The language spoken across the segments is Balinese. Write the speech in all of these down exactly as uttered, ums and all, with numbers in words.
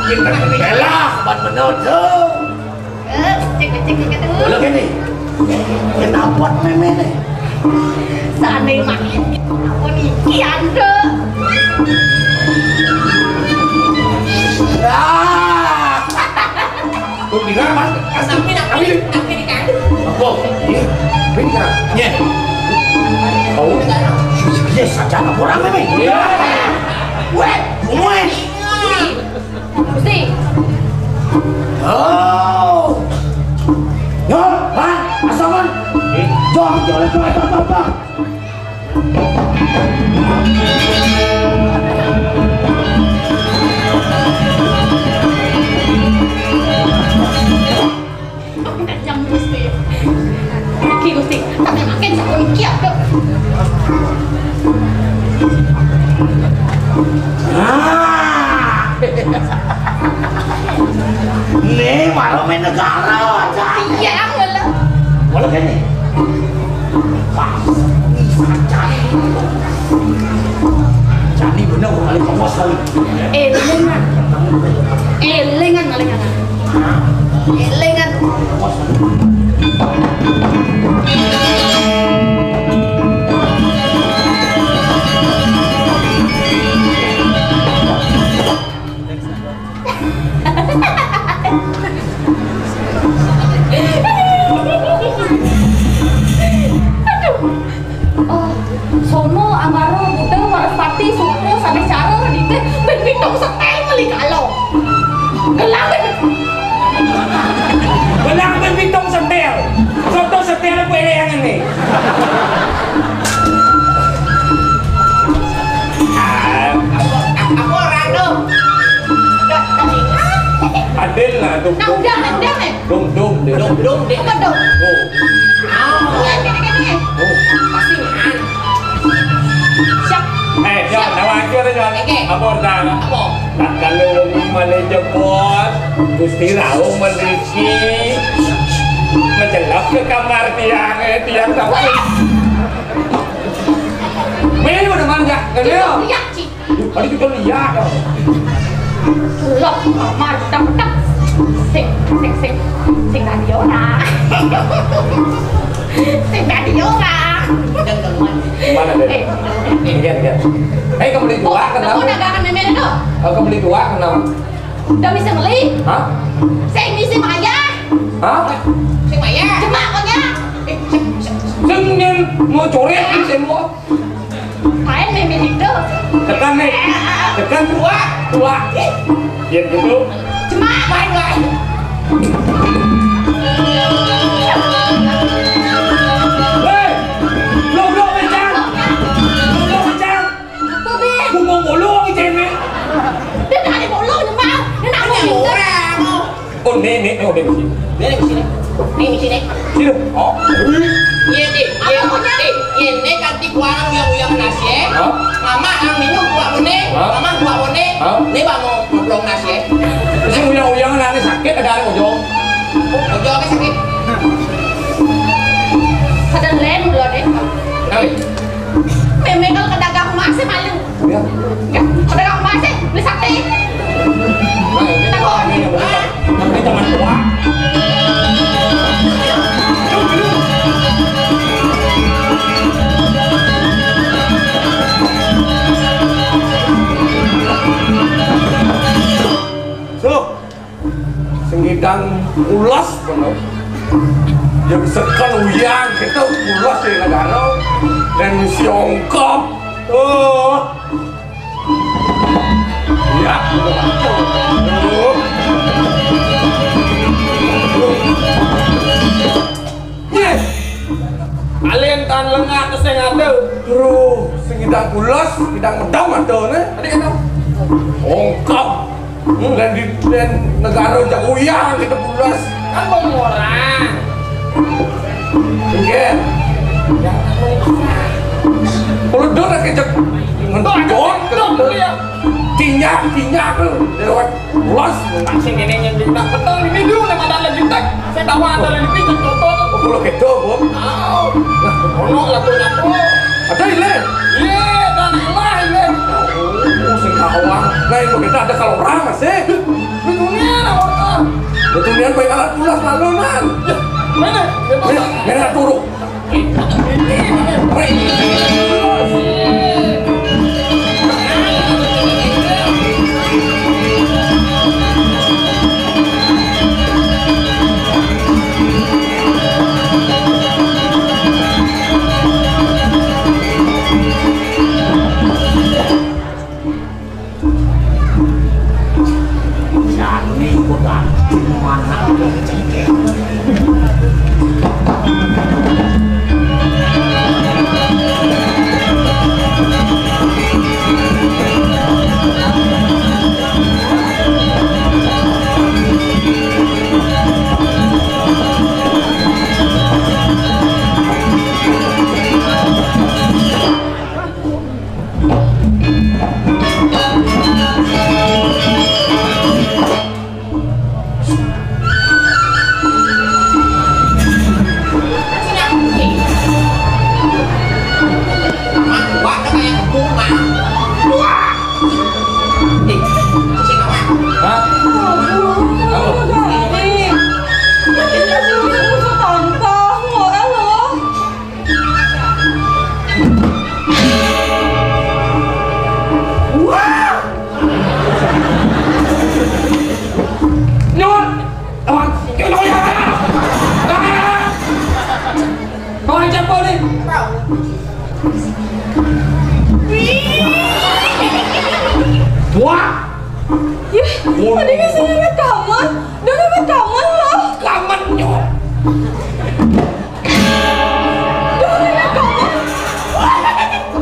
Elah, ban bener tuh. Eh, cek, cek, cek, cek. Boleh gini. Kenapa mémé nih? Seandainya main, apa nih? Iya, tuh. Ah. Tuh, dengar, Mas. Mas, tapi, tapi, tapi, tapi, kan? Apa? Iya. Ini kan? Iya. Oh, iya, saja orang mémé. Iya. Weh, weh. Gusti. Oh. Yo, Bang, asaman. Jom, jom, jom, jom, jom, jom. Kencang, Gusti. Iki, Gusti, tapi makin sakit iki, Dok. Ah. Nih, malu main negara, Cak. Iya, malu. Malu kan nih? Wah, ini sangat cari. Cari bener, kali kempos kali. Elingan. Elingan, maling anak. Elingan. Aduh. Oh, sono amaro budal Waraspati suku sané cara dite ben pitung setel meli kalo. Gelang ben. Gelang ben pitung setel. Soto setel apa yang ini? Ah, aku, aku orang dong. Adil lah tuh. Nah, udah, udah, udah. Dong, dong, dong. Dong, dong, dong. Apa dong? Oh. Oh. Iya, gini, gini. Oh. Pasti ngan. Siap. Eh, Jon, siap. Tahu aja deh, Jon. Oke. Apa udah? Apa? Nah, kalau wong male jebos, Gusti Rauh menriki mencelok ke kamar tiang, eh, tiang sampai. Mene udah manja, kan dia? Lihat, Ci. Tadi juga lihat. Lok, kamar, pedang, pedang. Sing, sing, sing. Sing tadi orang. Sing tadi orang. Mana deh? Eh, iya, iya. Eh, kembali tua, kenal? Aku dagangan mémé itu. Oh, kembali tua, kenal? Udah bisa beli? Hah? Sing bisa bayar. Hah? Sing bayar. Cuma pokoknya. Sing, sing, sing mau coret, sing mau. Main mémé itu. Tekan nih. Tekan tua. Tua. Ya gitu. Cuma main, main. Hei, goblok kencang. Goblok kencang. Apa, Bin? Gua mau bolong, cewek. Dia tadi bolong, Bang. Dia nak mau pinter. Oh, nih, nih, oh, nih, sini. Nih, nih, sini. Nih, sini. Sini. Oh. Iya, Dik. Apa punya? Dik, ini kan di kuang yang uyang nasi, ya. Hah? Mama yang minum buat mene. Hah? Mama buat mene. Hah? Ini bang mau ngobrol nasi, ya. Terus uyang-uyang nangis sakit ada anak ujung. Ujung apa sakit? Ada lem, belum, deh. Kenapa? Mémé kalau ke dagang emas sih malu. Ya. Enggak, ke dagang emas sih, beli sate. Nah, ini teman tua. So, sing ngidang ulas bener. Ya misalkan uyang kita ulas di negara dan misi ongkop. Oh. Ya. Oh. Yes. Alien tan lengah ke sing ada. Terus sing ngidang ulas, ngidang medam ada ne. Tadi kata ongkop. Hmm, dan di dan negara jak uyang kita pulas. Kan mau orang. Enggak. Kalau dor lagi cek ngendor, dor, dor, iya. Tinjak, tinjak tuh lewat pulas. Masih ini yang kita betul ini dulu yang ada lagi tek. Saya tahu ada lagi pinjam contoh. Oh, kalau gitu, Bom. Tahu. Nah, ono lah tuh, tuh. Ada ile. Iya. Lain, lain. Oh, sing kawan. Lain begitu ada kalau orang masih. Betulnya, orang. Betulnya baik alat pulas lalu, nan. Ya, mana? Mana? Mana turun? Jani kok ganteng anak. Wah! Nyun! Awas! Nyun, nyun, nyun! Kau yang siapa ni? Wah! Ih, ada ke sini rekaman? Dah rekaman lah. Rekaman, Nyun.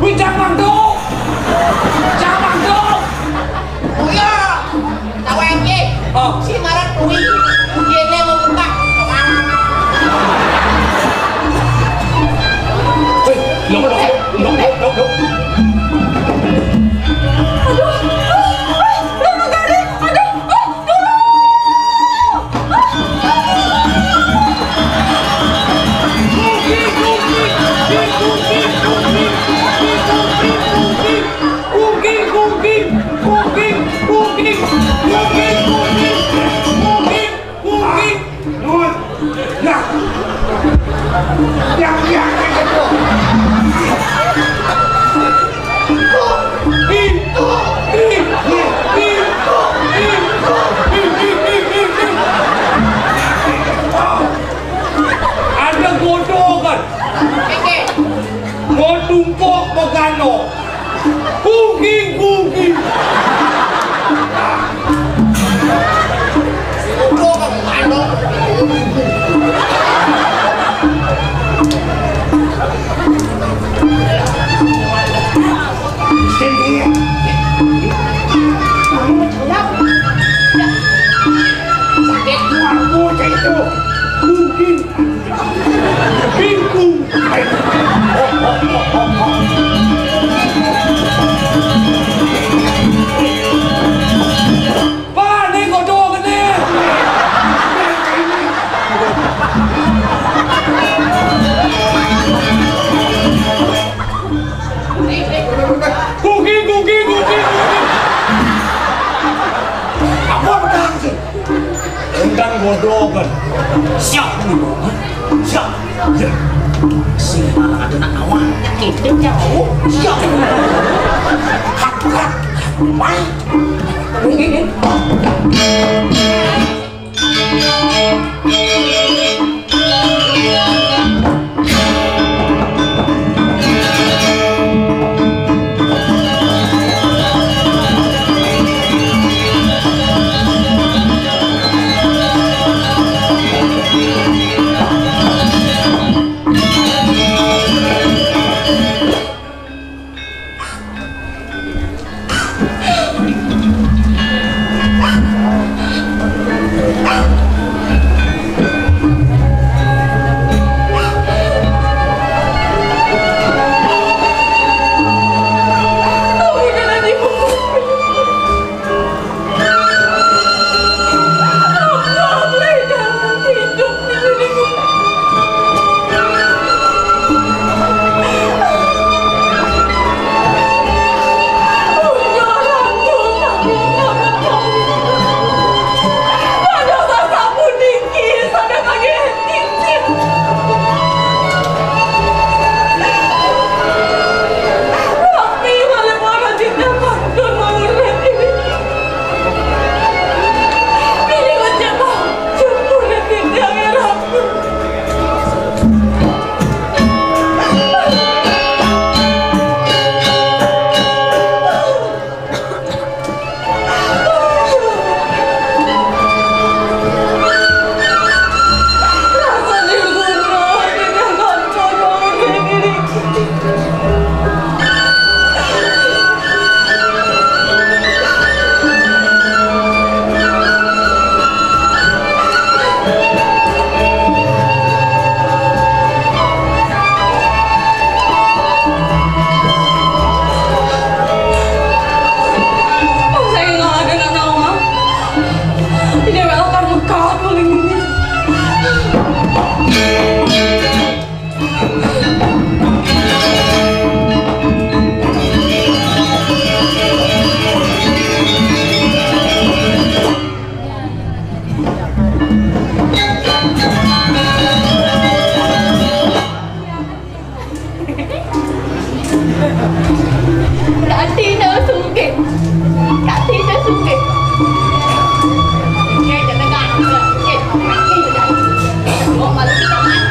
Wih, jangan dong. Jangan dong. Oh iya, tahu M J. Oh. Si Marat Dwi. Dia mau buka. Wih, lo, lo, lo, lo, lo, lo. Aduh, ah, ah, lo, lo, garing. Aduh, ah, aduh. Ungking, ungking, ungking, ungking, ungking, ungking, ungking, ungking. Nah. Yang, yang, yang itu. Ada godhogan. Mau tumpuk begano. Kugi, kugi. Tumpuk begano. Sendiri. Kamu mencelap. Sakit tuanmu itu. Kugi. Bingung. Pak, ni godhogan ni. Kugi, kugi, kugi, kugi. Apa orang sih? Undang godhogan. Siap, Bro. Siap. Ya. Sing malah ada nak awak. Itu jauh. Siap. Hak berat. Baik. Tadi dah sungkit. Tadi dah sungkit. Sungkit je tegak. Sungkit. Mati je dah. Tengok malu kita, Mat.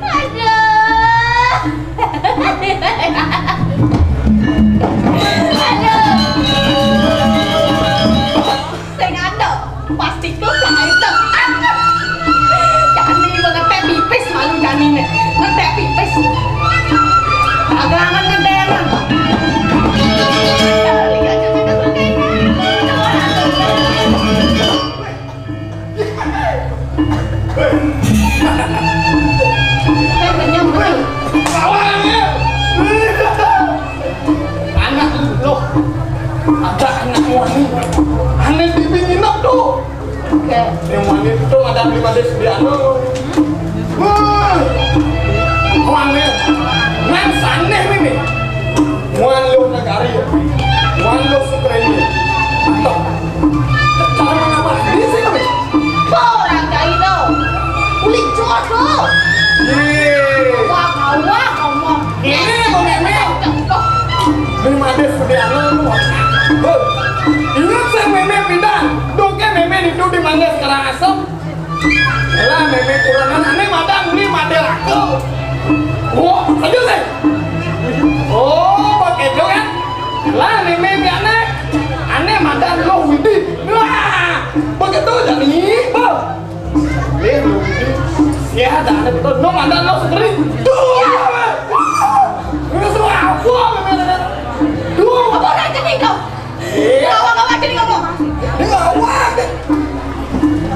Aduh. Aduh. Sing ada, pasti ku tak item. Jani mengetek pipis malu jani ne. Ngetek pipis. Dagangan ngedengan. Lihat je kita sebagai. Hei, kenyang betul. Lawan ya. Anak lu, ada anak wani. Ane bibi nginep tuh. Oke. Yang wani itu ada lima belas di anu. Wah. Wani. Nan saneh ini. Muan lu negari. Muan lu sukreni. Mantap. Cara mana, Pak? Ini sih, Pak. Orang kayak itu. Uli cuak lu. Ye. Wah, kau, wah, kau mau. Ini mau meme. Ini made sudah anu. Hei. Ingat saya meme pindah. Dongke meme itu di mana sekarang asem? Lah, meme kurangan, ane madan beli model aku. Oh, aja sih. Oh, begitu kan? Lah, meme bi ane, ane madan lo Widi. Wah, begitu jadi. Bang. Nih, lo Widi. Ya, ada ane betul. No madan lo segeri. Duh. Ini semua apa, meme? Duh. Apa aja nih kau? Ngawak-ngawak jadi ngomong. Ngawak.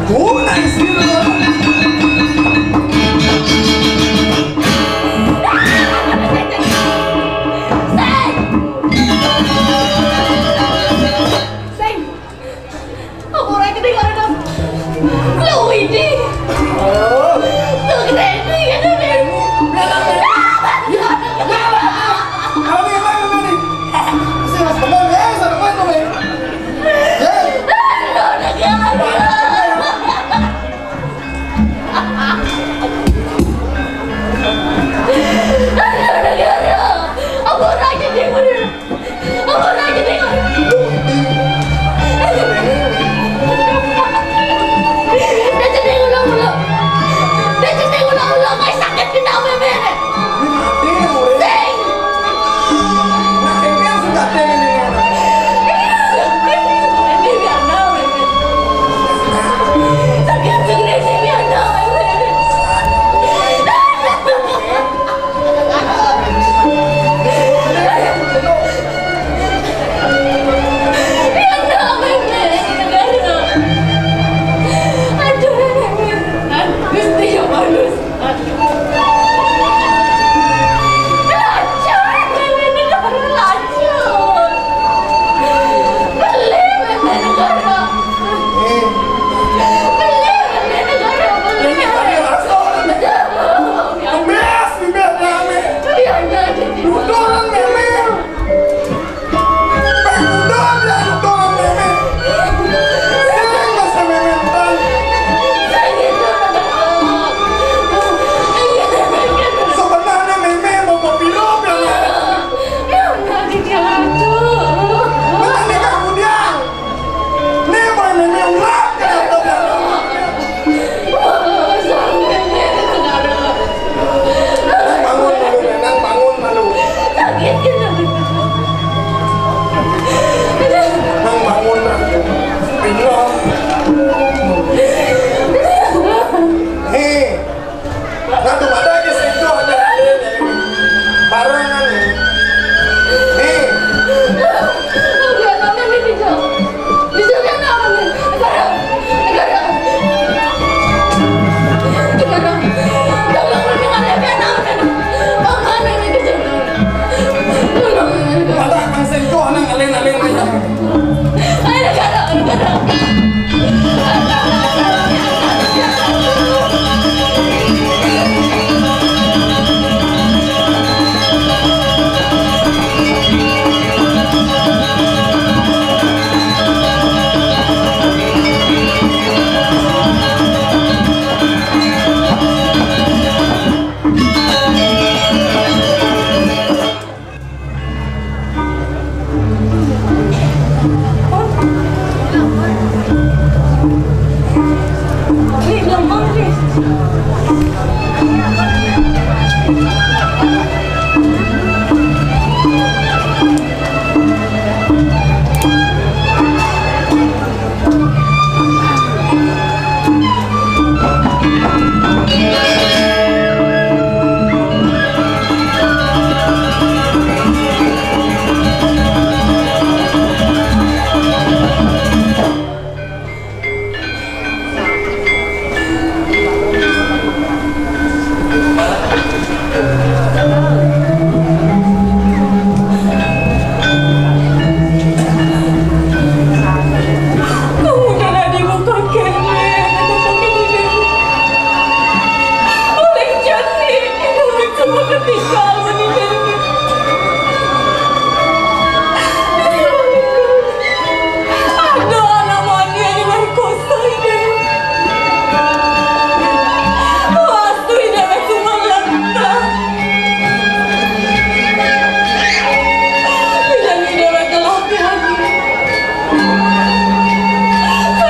Guna istilah. Sing. Sing. Apa orang gede kalau dong? Lu ini. Oh. Tuh gede ini kan ini.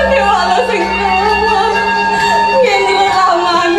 Déwala sing tawang, yén nyeleraman.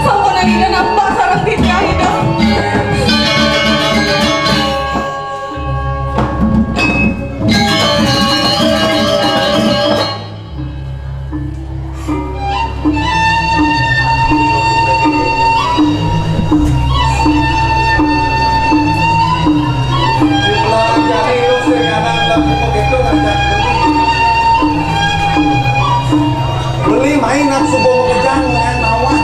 Sampun Ida nampak sareng titiang, Ida. Beli main nafsu bawa kejang ngan nawan.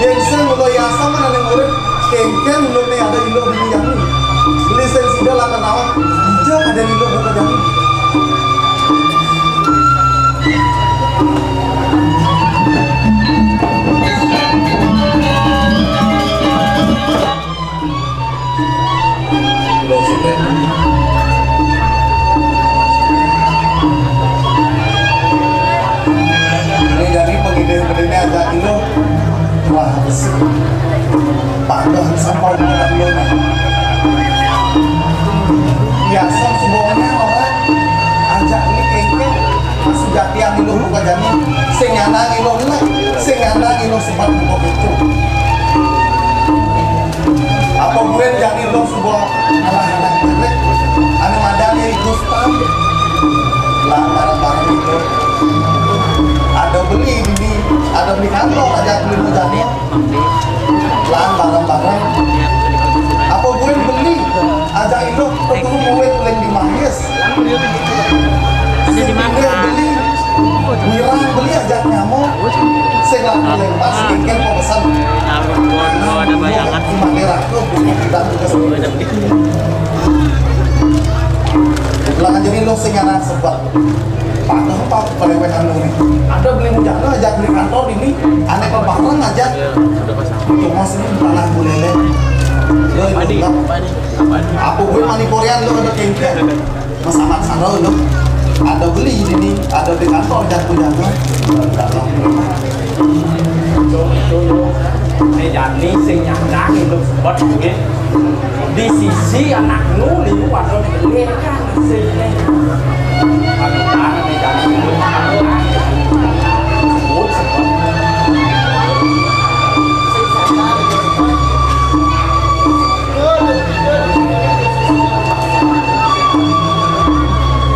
Yén sing ulah yasa mana ning urip, kéngkén ulun né ada iluh di jani. Beli sing sida lakar nawan, dija ada iluh bawa kejang. Kula sithik. Ini jani pangidih mrene ajak iluh. Wah, besi. Padah sampun nang lho. Biasa semuanya orang ajak ini kéngkén. Masih jatian iluh luka jani. Sing nyandang iluh luka. Sing nyandang iluh sebat luka itu. Apa buin jani iluh sebuah alah anak bebek. Anu madani Gustam. Lah barang-barang itu. Ada beli ini, ada beli kantong aja beli mau jani. Lan barang-barang. Apa buin beli? Aja iluh ketemu murid paling di Mahis. Ada di mana? Beli. Wirang beli aja nyamuk. Sing lah paling pas, kéngkén pemesan. Taruh buat ada bayangan. Mati raku, beli kita juga. Ada beli. Lah kan jadi lo sing anak sebab. Padah apa perewekan ini? Ada beli bujana aja beli kantor ini, aneh barang aja. Cuma sini tanah bulele. Lo ini apa? Apa gue mani Korea lo ada kéngkén? Mas Ahmad Saro lo. Ada beli ini, ada beli kantor aja bujana. Enggak lah. Ini jani sing nyandang itu sebab gue. Di sisi anakmu liu atau dibelikan sini. Pamitan nih dari ibu. Sebut, sebut.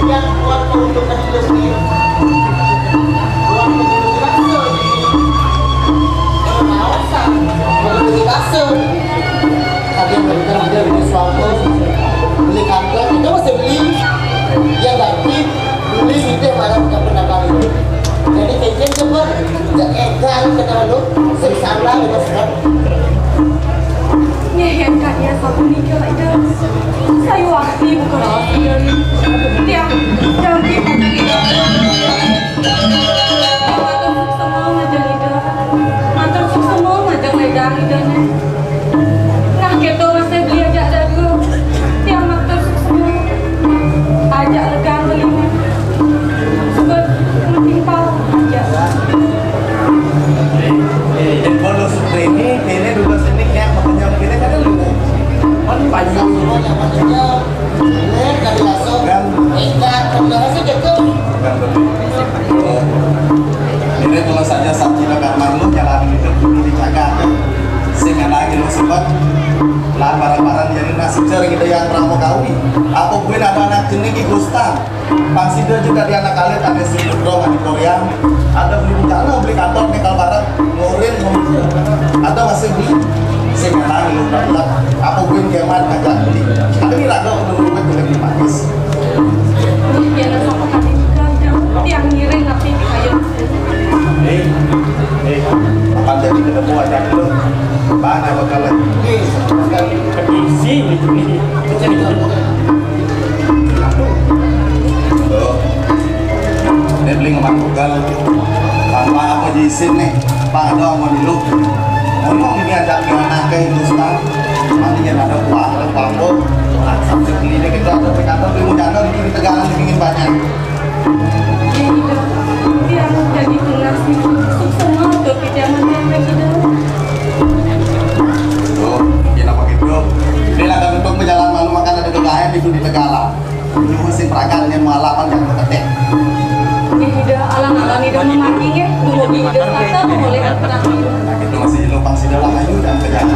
Yang kuat untuk hidup ini. Kuat untuk hidup ini. Pengawasan untuk hidup. Tapi yang penting ada di suatu beli kantor itu masih beli yang ganti beli itu yang mana punya pendapat itu. Jadi kayaknya coba cek egal ke dalam lu sing salah gitu kan. Nyehem kania sapunika Ida. Sayu wakti bukan wakti. Tiang janji pada Ida. Matur suksema ngajeng Ida. Matur suksema ngajeng ledang Ida né. Nah, kéto masih beli ajak dagu. Tiang matur suksema. Ajak legang beli. Sebut mutimpal ajak. Eh, eh, kalau seperti ini, ini dulu sini ya, makanya begini kan dulu. Kan panjang semua yang maksudnya. Kan. Enggak, enggak sih gitu. Kan betul. Ini tulis saja sarjana Karman lu jalan itu di jaga. Sing ana iluh sebab lah barang-barang jadi nasib sering itu yang Pramokawi. Apa gue ada anak jenis di Gusta? Pas itu juga di anak alit ada si Putra di Korea. Ada beli rencana beli kantor nih kalau barang ngurin ngomong. Atau masih beli? Sing ngarang lu udah udah. Apa gue kiamat ngajak beli? Ada nih raga untuk berubah dengan di manis. Ini dia nasa apa tadi? Tiang ngiring tapi ayo. Eh, eh, akan jadi ketemu aja dulu. Mana bakalan? Petisi ini. Tuh. Ini beli ngeman bukan. Tanpa apa diisin nih. Pak doang mau dilu. Ngomong ini ada ke anak ke Hindustan. Nanti yang ada kuah, ada kuah. Sampai beli ini kita ada ke kantor, beli mau jalan, ini tegalan, ini banyak. Jadi, dia jadi tunas nih. Sukses semua tuh, kita menang lagi dah. Tuh, kita pakai dulu. Ini lah, kami tuh berjalan malu makan ada kegayaan di sini tegalan. Ini mesti peragaan dengan malapan yang ketek. Ini udah alang-alang, udah memakai ya. Tunggu di udah kata, boleh. Nah, itu masih lupa sih dalam aja, udah kerja.